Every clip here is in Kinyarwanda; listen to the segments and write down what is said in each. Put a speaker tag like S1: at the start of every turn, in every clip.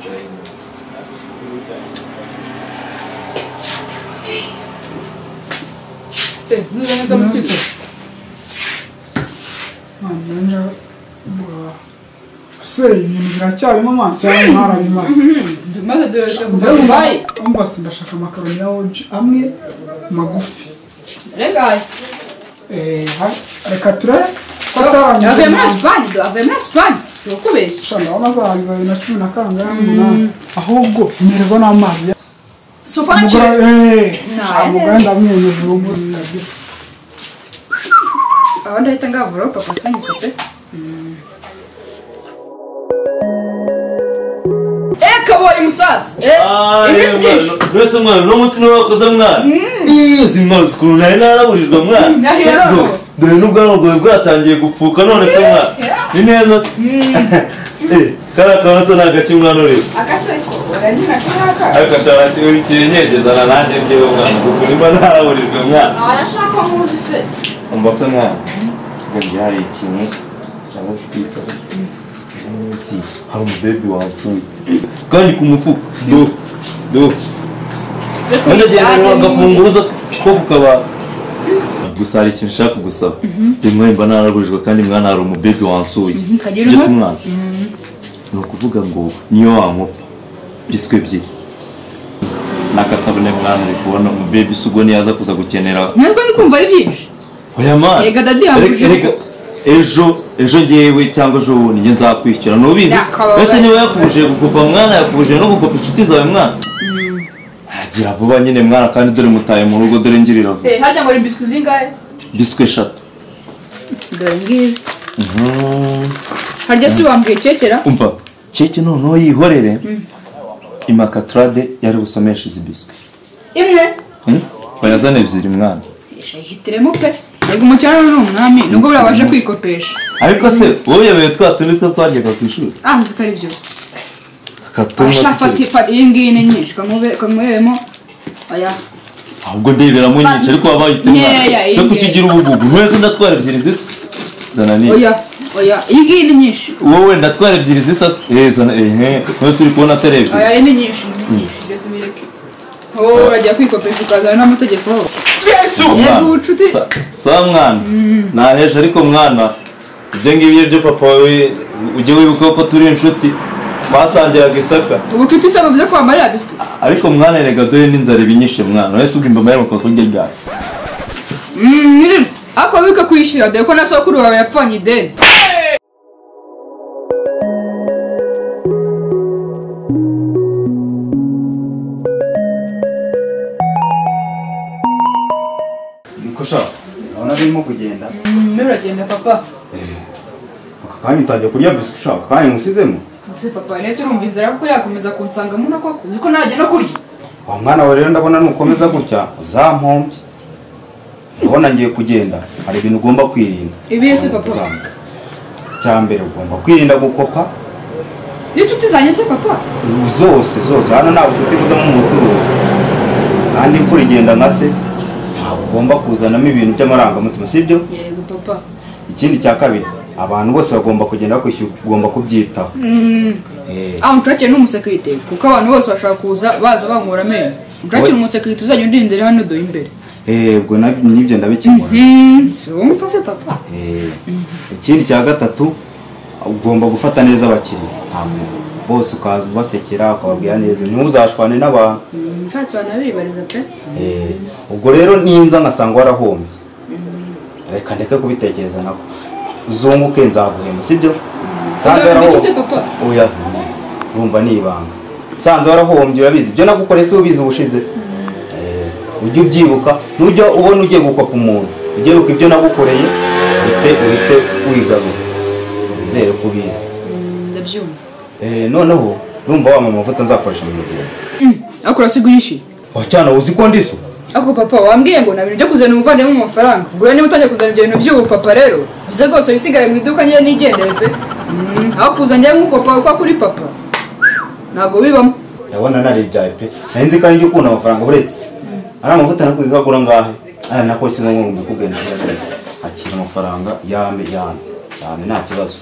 S1: Se ibintu biracyarimo mwana cyangwa mwarabimaze?
S2: Maze duherutse kuva Dubai.
S1: Umva ndashaka amakaroni ya oji amwe magufi.
S2: Reka.
S1: Reka ture.
S2: Avuye muri Espagne, avuye muri Espagne. Tukubeshya.
S1: Shana wamazarangiza 2018. Ahubwo mpereza n'amazi.
S2: Sofa na
S1: Umugore ndamwenyuza uwo munsi kabisa.
S2: Aho ndahita ngavura papa sanyise pe. Kaboyi musaza.
S3: Mbese mwana uno munsi niwe wakoze mwana. Izi mwana ukuntu nari naraburijwe mwana. Dore n'ubwanwa bwawe bwatangiye gupfuka none se mwana. Ni neza. Kariya kantu se ni agaki mwana ureba?
S2: Agaseko uranyina kaka.
S3: Ariko ashobora kinyegezana nanjye njyewe mwana. Ukuntu mba naraburijwe mwana.
S2: Arashaka nkuzi se.
S3: Umva se mwana. Ngo hari ikintu cyangwa kwisaba. Hari umubebi wansuye kandi ku mufuka do do agafunguzo ko ku kabati. Gusa hari ikintu nshaka kugusaba. Rimwe mba naraburijwe kandi mwana hari umubebi wansuye. Sibyo se mwana? Ni ukuvuga ngo niyo wankopa biswi ebyiri n'akasabune mwana uri kubona umubebi si ubwo niyaza kuza gukenera.
S2: Natwe ndi kumva ari byinshi.
S3: Oya mwana.
S2: Reka dadi yambujije.
S3: Ejo ngewe cyangwa ejo bundi njye nzakwishyura nubizi. Ese niba yakubujije gukopa mwana yakubujije no gukopa inshuti zawe mwana. Agira vuba nyine mwana kandi dore mutaye mu rugo dore ngirira vuba.
S2: Harya ngo biswi zingahe?
S3: Biswi 3.
S2: Dore ngibi. Harya si wambwiye kekera?
S3: Umva keke noneho yihorere. Imakatrade yari busomesha izi biswi.
S2: Imwe?
S3: Bayazane ebyiri mwana.
S2: Hitiremo pe. Ego umukirano ni umwami nubwo birabaje kwikopesha.
S3: Ariko se wowe yabaye twatundi two twajyaga ku ishuri?
S2: Nzi ari byo. Ashafata iyi ngiyi ni nyinshi kamurebemo. Oya.
S3: Ahubwo ndeberamo nyinshi ariko wabaye itemwa. Cyo kukigira ubugugu. Mwese ndatwara ebyiri zisa. Zana ni.
S2: Oya, oya, iyi ngiyi ni nyinshi.
S3: Wowe ndatwara ebyiri zisa. Zana mwese uri kubona atari ebyiri.
S2: Oya, iyi ni nyinshi. Ibyo tubireke. Oh, urajya kwikopesha ukazana n'amategeko. Yego ubucuti.
S3: Sawa mwana. Naheje ariko mwana ibyo ngibyo byo papa wawe ujye wibuka ko turi inshuti twasangiraga isaka.
S2: Ubucuti se bavuze ko wamarira biswi.
S3: Ariko mwana erega dore n'inzara ibinyishe mwana. Wese ubwo imbama yaruka kurya ryari.
S2: Ako wika kwishyura dore ko na sokuru wawe yapfanye ideni.
S4: Urabona birimo kugenda.
S2: Biragenda papa.
S4: Aka kanya utangiye kurya biswi ushaka kanya ngusizemo.
S2: Ese papa nese urumva inzara kuko yakomeza kunsangamo na koko uzi ko najya no kurya.
S4: Wa mwana wawe rero ndabona nukomeza gutya uzampombye. Ndabona ngiye kugenda hari ibintu ugomba kwirinda.
S2: Ibihe se papa?
S4: Cyambere ugomba kwirinda gukopa.
S2: N'inshuti zanjye se papa?
S4: Zose zose hano nta bucuti buzamo mu bucuruzi. Kandi imfura igenda nka se. Ugomba kuzanamo ibintu by'amarangamutima sibyo?
S2: Yego papa.
S4: Ikindi cya kabiri abantu bose bagomba kugenda bakwishyura ugomba kubyitaho.
S2: Nshakire n'umusekirite kuko abantu bose bashaka kuza baza bankura amenyo. Nshakire umusekirite uzajya undindira hano do imbere.
S4: Ubwo nibyo ndabikemura.
S2: Si wumva se papa?
S4: Ikindi cya gatatu ugomba gufata neza abakiriya. Bose ukaza ubasekera ukababwira neza ntuzashwane n'abantu.
S2: Mfatse banabibariza pe.
S4: Ubwo rero ninza ngasanga warahombye. Reka ndeke kubitekereza nako. Uzunguke nzaguhemba sibyo? Sanze warahombye. Oya. Urumva ni ibanga. Sanze warahombye urabizi. Ibyo nagukoreye se ubizi ubushize. Ujye ubyibuka nujya ubona ugiye gukopa umuntu. Ujye wibuka ibyo nagukoreye uhite wigarura. Izere ko ubizi.
S2: Ndabyumva.
S4: Noneho urumva wa mama amavuta nzakoresha mu mugeni.
S2: Ariko urasigurisha.
S4: Wa cyana uzi ko ndiso.
S2: Ako papa wambwiye ngo nabintu byo kuzana umuvandimwe mu mafaranga. Ubwo niba utangiye kuzana ibyo bintu by'ubu papa rero, uze rwose wisigare mu iduka njye nigendere pe. Aho kuza njye nk'ukopa uko kuri papa. Ntago bibamo.
S4: Ndabona naribyaye pe. Nari nzi kandi njye ukunda amafaranga uretse. Ari amavuta nakwiga kagura ngahe? Aya nako si ngombwa ngo mbikubwire. Akira amafaranga yambe yambe. Yambe nta kibazo.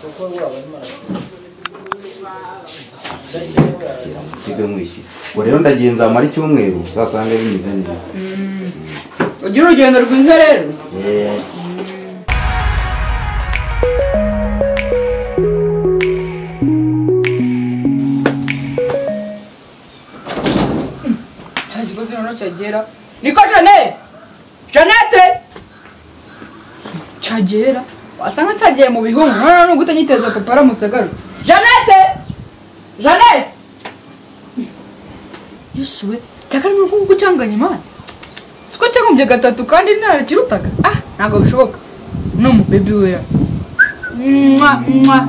S4: Kira mwishyura. Ubwo rero ndagiye nzamara icyumweru uzasange bimeze neza.
S2: Ugira urugendo rwiza rero. Cyagize noneho cyagera. Niko Jeanette! Jeanette! Cyagera. Wasanga cyagiye mu bihungu. None no gutanyiteza papa aramutse agarutse. Jeanette! Jeanette! Yesu we, cyakari mu kuko cyanganye imana. Siko cyagumbye gatatu kandi ntarakirutaga. Ah, ntabwo bishoboka. No mu baby we. Mwa mwa.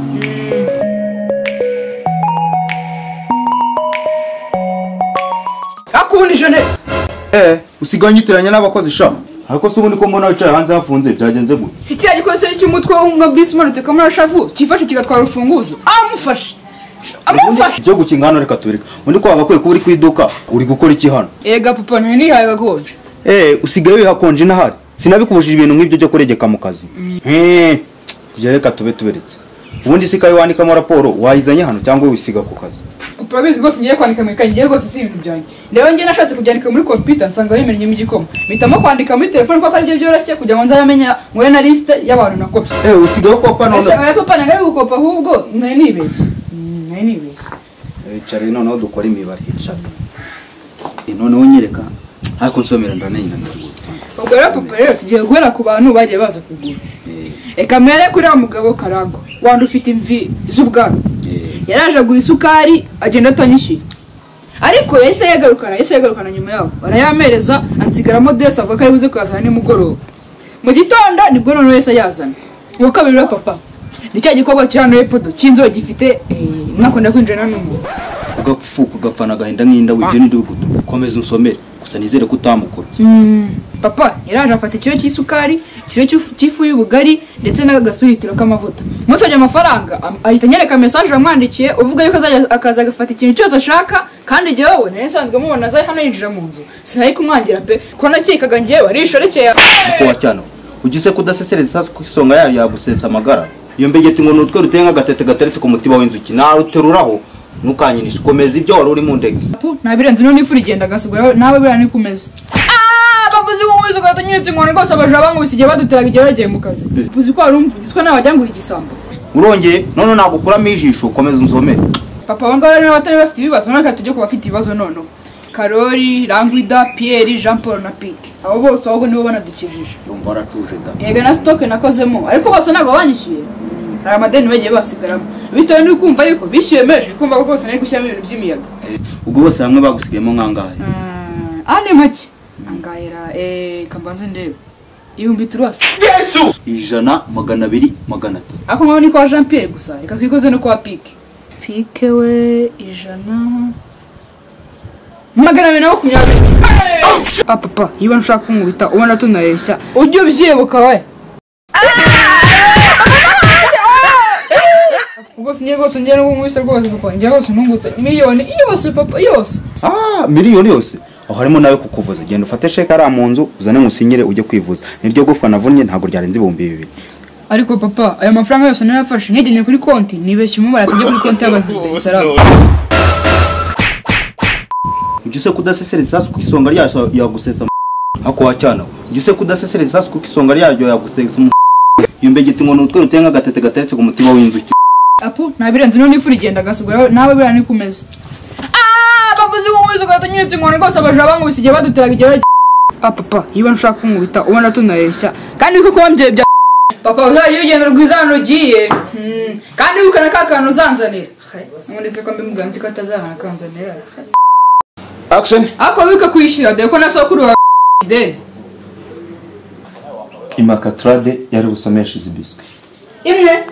S2: Akundi Jeanette.
S4: Usigaye unyitiranya n'abakozi sha. Ariko se ubundi ko mbona wicaye hanze hafunze byagenze gute?
S2: Mfite igikoresho cy'umutwe w'umwa bisi umanutse kamara shavu cyifashe kigatwara urufunguzo. Amufashe. Amufashe.
S4: Ibyo gukinga hano reka tubereka. Undi ko wagakwiye kuba uri ku iduka uri gukora iki hano?
S2: Ega papa ntinihaye gakonje.
S4: Usigaye wihakonje nahari. Sinabikubujije ibintu nk'ibyo byo kuregeka mu kazi. Tujye reka tube tuberetse. Ubundi sikaye wandikamo raporo wayizanye hano cyangwa wisiga ku kazi.
S2: Urabizi rwose ngiye kwandika mu ikayi ngiye rwose si ibintu byanjye. Rero ngiye nashatse kubyandika muri computer nsanga bimenye mu gikoma. Mpitamo kwandika muri telefone kuko ari byo byoroshye kugira ngo nzayamenya ngo na liste y'abantu nakopye.
S4: Usigaye kopa none.
S2: Ese oya papa nanga gukopa ahubwo nari nibeshye. Nari nibeshye.
S4: Icara noneho dukora imibare icara. Noneho nyereka ariko nsomera ndanayinanirwa.
S2: Ubwo rero papa rero tugiye guhera ku bantu bagiye baza kugura. Eka mere kuri wa mugabo Karangwa wandi ufite imvi z'ubwanwa. Yaraje agura isukari agenda atanyishyuye. Ariko yahise yagarukana nyuma yaho. Barayamereza ansigaramo desi avuga ko ari buze kuyazana nimugoroba. Mu gitondo nibwo noneho yahise yazana. Uwa kabiri rero papa ni cya gikorwa cya hano hepfo cy'inzoga gifite mwakunda kwinjira n'umuntu.
S4: Ugapfuka ugapfana agahinda nk'inda wibyo n'indi bigutu. Komeza unsomere gusa nizere ko utamukobye.
S2: Papa yaraje afata ikiro cy'isukari, ikiro cy'ifu y'ubugari ndetse n'agasuritiro k'amavuta. Musabye amafaranga ahita anyereka message yamwandikiye uvuga yuko azajya akaza agafata ikintu cyose ashaka kandi jyewe nari nsanzwe mubona aza hano yinjira mu nzu. Sinari kumwangira pe kuko nakekaga njyewe arishorekeye.
S4: Uko wacyano ugise kudasesereza isasu ku isonga yayo yagusetsa amagara. Iyo mbegeti ngo nutwe ruteye nk'agatete gateretse ku mutiba w'inzuki nawe uteruraho ntukanyinishe komeza ibyo wari uri mu ndege.
S2: Ntabirenze none ifu rigenda gasubwa nawe buriya ni kumeza. Babuzi nk'uwize ugahita inkoni rwose abajura bankubise igihe baduteraga igihe bagiye mu kazi. Uzi ko wari umvugizi ko nawe wagira ngo uri igisambo.
S4: Urongeye none nagukuramo ijisho komeza unsomere.
S2: Papa abo ngabo rero batari bafite ibibazo none reka tujye ku bafite ibibazo noneho. Karori, Rangwida, Pierre, Jean Paul na Pike. Abo bose ahubwo nibo banadukijije.
S4: Ndumva waracuje da.
S2: Yega na stock nakozemo ariko bose ntabwo banyishyuye. Hari amadeni bagiye basigaramo. Bitewe n'uko kumva yuko bishyuye menshi kumva ko rwose nari gushyiramo ibintu by'imiyaga.
S4: Ubwo bose hamwe bagusigayemo nkangahe?
S2: Ane make. Angahera kambanze ndebe. 300.
S4: Yesu! 100, 200, 300.
S2: Ako mwe ni kwa Jean Pierre gusa. Reka twikoze no kwa Pike. Pike we 100 220. Ah papa, iyo nshaka kunkubita ubona tunareshya. Ujye ubyibuka we. Rwose ngiye rwose ngiye n'ubu rwose papa ngiye rwose ntungutse miliyoni yose papa yose.
S4: Miliyoni yose. Aho harimo nawe kukuvuza. Genda ufate sheke ari mu nzu uzane musinyire ujye kwivuza. Niryo gufwa navunnye ntabwo ryarenze 2000.
S2: Ariko papa ayo mafaranga yose narafashe ntigenye kuri konti nibeshye umubara atajya kuri konti y'abantu Dar.
S4: Ujye se kudasesereza isasu ku isonga ryayo yagusesa ako wacyana. Ujye se kudasesereza isasu ku isonga ryayo yagusesa. Iyo mbegeti ngo nutwe ruteye nk'agatete gateretse ku mutiba w'inzuki.
S2: Apo ntabirenze none ifu rigenda gasubwa nawe buriya ni kumeza. Babuzi nk'uwize ugahita inkoni rwose abajura bankubise igihe baduteraga igihe bagiye. Papa iyo nshaka kunkubita ubona tunareshya kandi kuko wambye bya papa uzajya urugendo rwiza hano ugiye kandi wibukana ka kantu uzanzanira. Ubundi se ko mbimubwira nzi ko atazahana akanzanira.
S5: Action.
S2: Ako wika kwishyura dore ko na sokuru wa ideni.
S3: Imakatrade yari busomesha izi biswi.
S2: Imwe.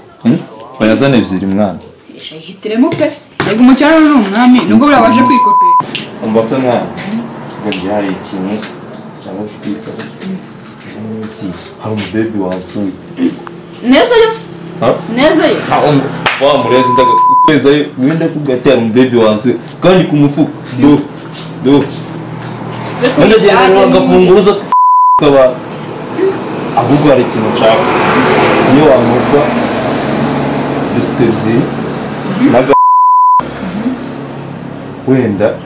S3: Bayazane ebyiri mwana.
S2: Hitiremo pe. Yego umukirano ni umwami nubwo buriya waje kwikopera.
S3: Umva se mwana. Ngo njye hari ikintu cyangwa kwisaba. Munsi hari umubebi wansuye.
S2: Neza yose. Neza yo.
S3: Wa murezi ndaga utezayo wenda kugatera umubebi wansuye kandi ku mufuka. Do. Do. Agafunguzo kaba ahubwo hari ikintu nshaka. Niyo wamurwa biswi ebyiri naga Wenda